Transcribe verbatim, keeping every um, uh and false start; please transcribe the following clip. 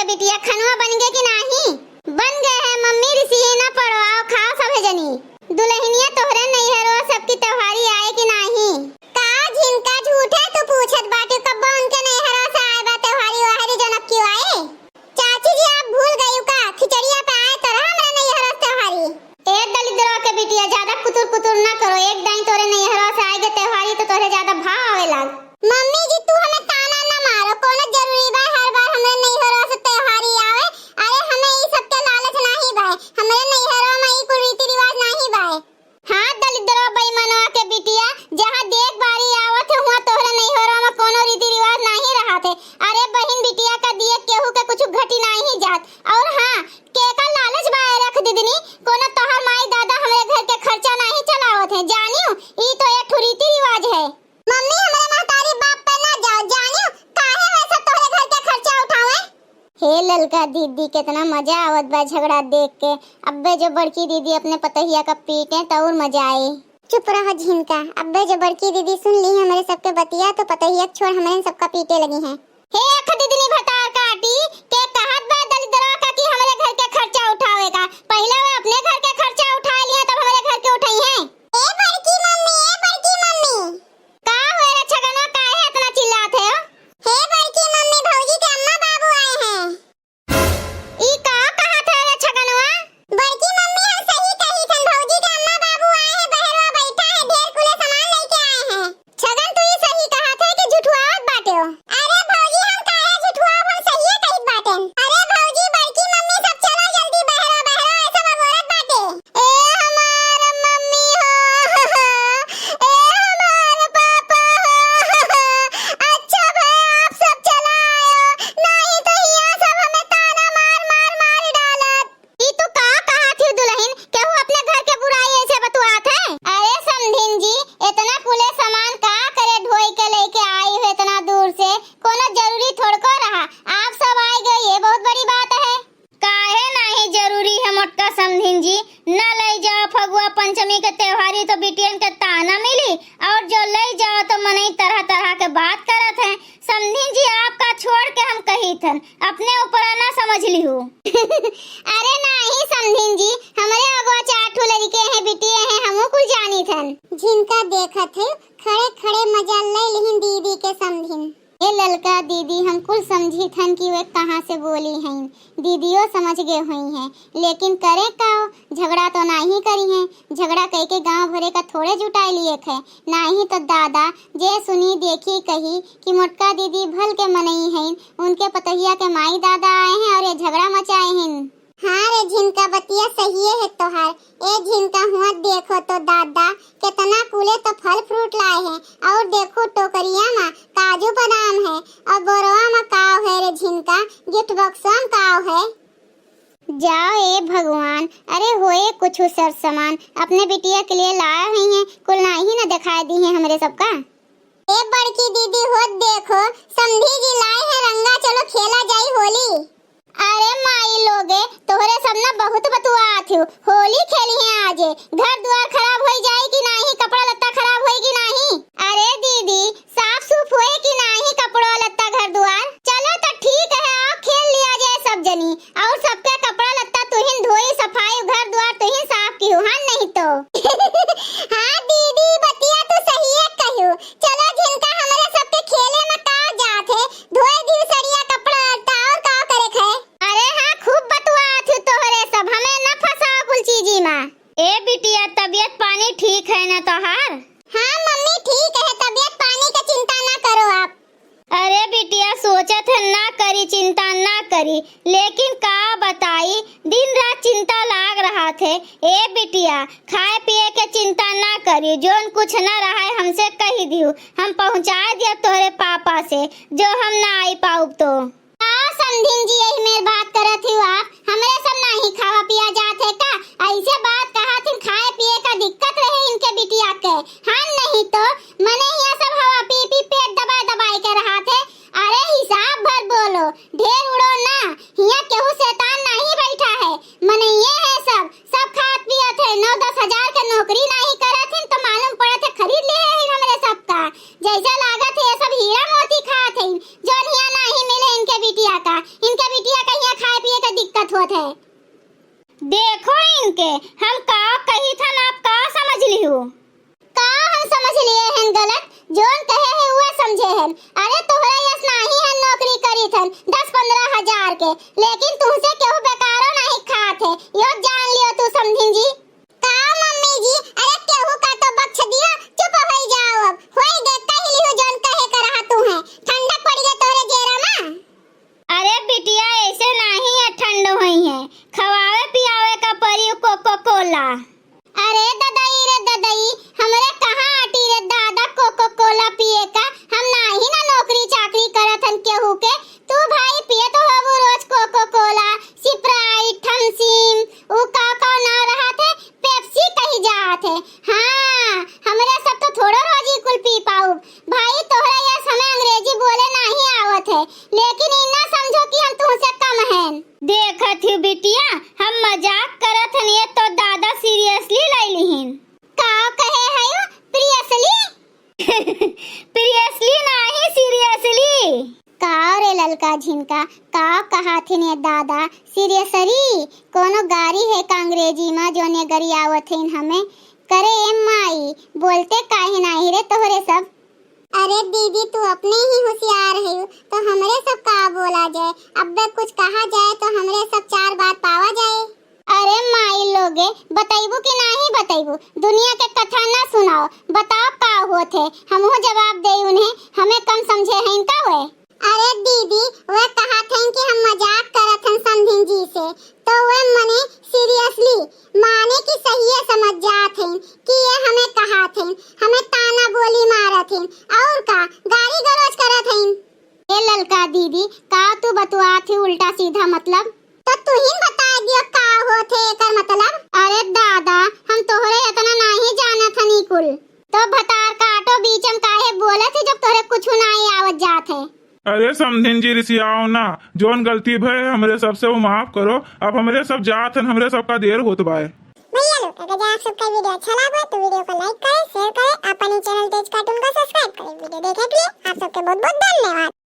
बिटिया, खनवा बन गए कि नाही? बन गए है मम्मी, रिसिए न पड़ो, आओ खाओ सभे जनी। दुलहिनिया, तोहरे नैहरो सबकी त्योहारी आए कि नाही? का झिनका, झूठे तू पूछत बाटी, कब्बो उनके नैहरो से आए बा त्योहारी ओहारी, जनक क्यों आए? चाची जी, आप भूल गयू का? खिचड़िया पे आए तो रहा हमरे नैहरो से त्योहारी। ए दलिद्दरो के बिटिया, ज्यादा कुतुर कुतुर ना करो। एक दाई तोरे नैहरो से आए गए त्योहारी तो तोरे ज्यादा भाव आवे लाग। मम्मी जी, तू हमें ताना ना मारो, कोनो जरूरी बा हर बार हमरे नैहरो से त्योहारी आवे? अरे, हमें ई सब के लालच नाही बाय, हमरे नैहरो में ई कुल रीति रिवाज नाही बाय। हाँ, दलिद्दरो बेईमानवा के बिटिया, जहाँ देख बारी आवत है, हुआँ तोहरे नैहरो में कोनो रीति रिवाज नाही रहत है। अरे बहिन, बिटिया का दिए केहू के कुछ घटी नाही जात। और हाँ, केका लालच बा ए रख दिदनी, कोनो तोहर माई दादा हमरे घर के खर्चा नाही चलावत है, जानियो, ई तो एक ठो रीति रिवाज है। मम्मी, हमरे महतारी बाप पे ना जाओ, जानियो, काहे वैसा तोहरे घर के खर्चा उठावे? हे ललका दीदी, कितना मजा आवत बा झगड़ा देख के। अब्बे जो बड़की दीदी अपने पतोहिया का पीटे त और मजा आई। चुप रहो झिनका, अब्बे जो बड़की दीदी सुन ली हमरे सबके बतिया तो पतोहिया के छोड़ हमरे सबका पीटे लगी हैं। हे अख दिदनी भतार काटी, के कहत बा दलिद्दरवा का कि हमरे घर के खर्चा उठावे का? पहिले वो अपने घर के खर्चा उठा लिया तब हमरे घर के उठाई हैं। ए बड़की मम्मी, ए बड़की मम्मी। का हुए रे छगनवा, काहे इतना चिल्लात है? हे बड़की मम्मी, भौजी के अम्मा बाबू आए हैं। ई का कहत है रे छगनवा? बड़की मम्मी, हम सही कही थन, भौजी के अम्मा बाबू आए हैं, बहरवा बैठा है, ढेर कुले सामान लेके आए हैं। छगन, तू ई सही कहत है कि झुठुआवत बाटे हो? अरे भौजी, हम काहे झुठुआब, हम सहिए कहित बाटेन। अरे भौजी, बड़की मम्मी सब चलो जल्दी बहरवा, बहरवा ऐसा मगोरत बाटे। ए हमार मम्मी हो, ए हमार पापा हो, अच्छा भय आप सब चला आयो, नाही तो हियाँ सब हमें ताना मार मार मार डालत। ई तू का कहत ही दुलहिन, केहू अपने घर के बुराई ऐसे बतुआत है? अरे समधिन जी, इतना कुले सामान का करे ढोई के लेके आई हो इतना दूर से, कोनो जरूरी थोड़को रहा, आप सब आए गए, ये बहुत बड़ी बात है। काहे नाही जरूरी है मोटका समधिन जी, न लई जाओ फगुआ पंचमी के त्योहारी तो बिटियन के ताना मिली, और जो लई जाओ तो मनई तरह तरह के बात करत हैं। समधिन जी, आपका छोड़ के हम कही थन, अपने ऊपर ना समझ लिहू। अरे नाही समधिन जी, हमरे अगवा चार ठो लड़के हैं, बिटिये हैं, हमहू कुल जानी थन। झिनका देखत है, खड़े खड़े मजा ले लिहिन दीदी के समधिन। ए ललका दीदी, हम कुल समझी थन कि वे कहाँ से बोली हैं, दीदियो समझ गए हुई हैं, लेकिन करे का, झगड़ा तो नाही करी हैं, झगड़ा कह के गाँव भरे का थोड़े जुटाए लिए थे, नाही तो दादा जे सुनी देखी कही कि मोटका दीदी भल के मनई हैं, उनके पतोहिया के माई दादा आए हैं और ये झगड़ा मचाए हैं। हाँ रे झिनका, बतिया सहिए है तोहार। ए झिनका, हुआँ देखो तो दादा, केतना कुले तो फल फ्रूट लाए हैं। और देखो टोकरिया मा काजू बादाम है, और बोरवा मा काव है रे झिनका, गिफ्ट बॉक्सवा मा काव है। जाओ ए भगवान, अरे होए कुछ सर सामान अपने बिटिया के लिए लाए हुई हैं, कुल नाही न दिखाई दी हैं हमरे सबका। ए बड़की दीदी, होत देखो, समधी जी लाए हैं रंगा, चलो खेला जाई होली। अरे माई लोगे, तोहरे सब ना बहुत बतुआत हो, होली खेली हैं आजे, घर दुआर खराब होई जाई कि नाही, कपड़ा लत्ता खराब होई कि नाही। अरे दीदी, साफ सूफ होए कि नाही कपड़ा लत्ता घर दुआर? चलो तो ठीक है, आओ खेल लिया जाए सब जनी, और सबके कपड़ा लत्ता तुहिन धोई, सफाई, घर दुआर तुहिन साफ किहू, हाँ नहीं तो। हाँ दीदी, बतिया तू सहिए कहियो। चलो झिनका, हमरे सबके खेले में का जात है, धोए दियो सड़िया कपड़ा लत्ता, और का करे खे? अरे हाँ, खूब बतुआत हो तोहरे सब, हमें न फंसाओ कुल चीजी मा। ए बिटिया, तबियत पानी ठीक है ना तोहार? हाँ मम्मी, ठीक है, तबियत पानी का चिंता ना करो आप। अरे बिटिया, सोचत है ना करी, चिंता ना करी, लेकिन का बताई, दिन रात चिंता लाग रहत है। ए बिटिया, खाए पिए के चिंता ना करी, जोन कुछ ना रहा है हमसे कही दियो, हम पहुँचाए दिया तोहरे पापा से, जो हम ना आई पाउब तो। का समधिन जी यही मेर बात करत हो आप? हमरे सब नाही खावा पिया जात है का? ऐसे बात कहत हिन, खाए पिए का दिक्कत रहे इनके बिटिया के। हाँ नहीं तो मने हिया सब हवा पी पी पेट दबाए दबाए के रहत है। अरे हिसाब भर बोलो, ढेर उड़ो ना। हिया केहू शैतान नाही बैठा है, मनइये है सब। सब खात पियत है, नौ दस हजार के नौकरी नाही करत हिन तो मालूम पड़त है खरीद लिए है हमरे सबका। जैसे लागत है ये सब हीरा मोती खात है, जौन हिया नाही मिले इनके बिटिया का। इनके बिटिया का थे। देखो इनके, हम का कही थन, आप का समझ लिहू? का हम समझ लिए हन गलत? जौन कहे है उहे समझे हन। अरे तोहरे यस नाही हन नौकरी करी थन दस पन्द्रह हजार के, लेकिन तुहसे केहू बेकारो नाही खात है, यो जान लियो तू समधिन जी। का मम्मी जी, अरे केहू का तो बख्श दिया, चुप होई जाओ अब, होई गए कह लिहू जौन कहे का रहा तू है, ठंडक पड़ गए तोहरे जेरा मा। अरे बिटिया, ऐसे नाही है ठंड होई है, खवावे पियावे का परी कोको कोला। अरे ददई रे ददई, हमरे कहाँ आटी रे दादा कोको कोला पिए का, हम नाही ना नौकरी चाकरी करत हन केहू के, तू भाई पियत होबू रोज कोको कोला, स्प्राइट, थम्सिम, उ का का नाव रहत है, पेप्सी कही जात है। हाँ, हमरे सब तो थोड़ो रोज ई कुल पी पाउब। भाई तोहरे यस हमें अंग्रेजी बोले नाही आवत है, लेकिन ई ना समझो कि हम तुहसे कम हन। देखत ही बिटिया, हम मजाक करत हन, ये तो दादा seriously ले लिहिन। का कहे हयो? Seriously? Seriously नाही, seriously। का रे ललका झिनका, का कहाथिन ये दादा? Seriously? कोनो गारी है का अंग्रेजी मा जौन ये गरियावत हइन हमें? करे ए माई, बोलते काहे नाही रे तोहरे सब? अरे दीदी, तू अपने ही होशियार है, तो हमरे सब का बोला जाए? अब्बे कुछ कहा जाए तो हमरे सब चार बात पावा जाए। अरे माई लोगे, बतैबू कि नाही बतैबू? दुनिया के कथा ना सुनाओ, बताओ का होत है, हमहू जवाब दे उन्हें, हमें कम समझे हैं इनका हुए। अरे दीदी, वे कहत हैं कि हम मजाक करत हैं समधिन जी से, तो वे मने seriously, माने कि सहिए समझ जात हैं कि ये हमें कहत हैं, हमें ताना बोली मारत हैं, और का गारी गलौज करत हैं। ए ललका दीदी, का तू बतुआत ही उल्टा सीधा मतलब? तो तू ही बता दियो का होत है एकर मतलब? अरे दादा, हम तोहरे इतना नाही जानत हनी कुल। तो भतार काटो बीच में काहे बोलत ही जब तोहरे कुछ नाही आवत जात है? अरे समधिन जी रिसियाओ ना, जौन गलती भय हमरे सबसे वो माफ करो। अब हमरे सब जात हन, हमरे सबका देर होत बाय। भैया लोग, अगर आप सबका video अच्छा लगा तो video को like करें, share करें, अपन ही channel तेज cartoon को subscribe करें। Video देखे के लिए आप सबके बहुत बहुत धन्यवाद।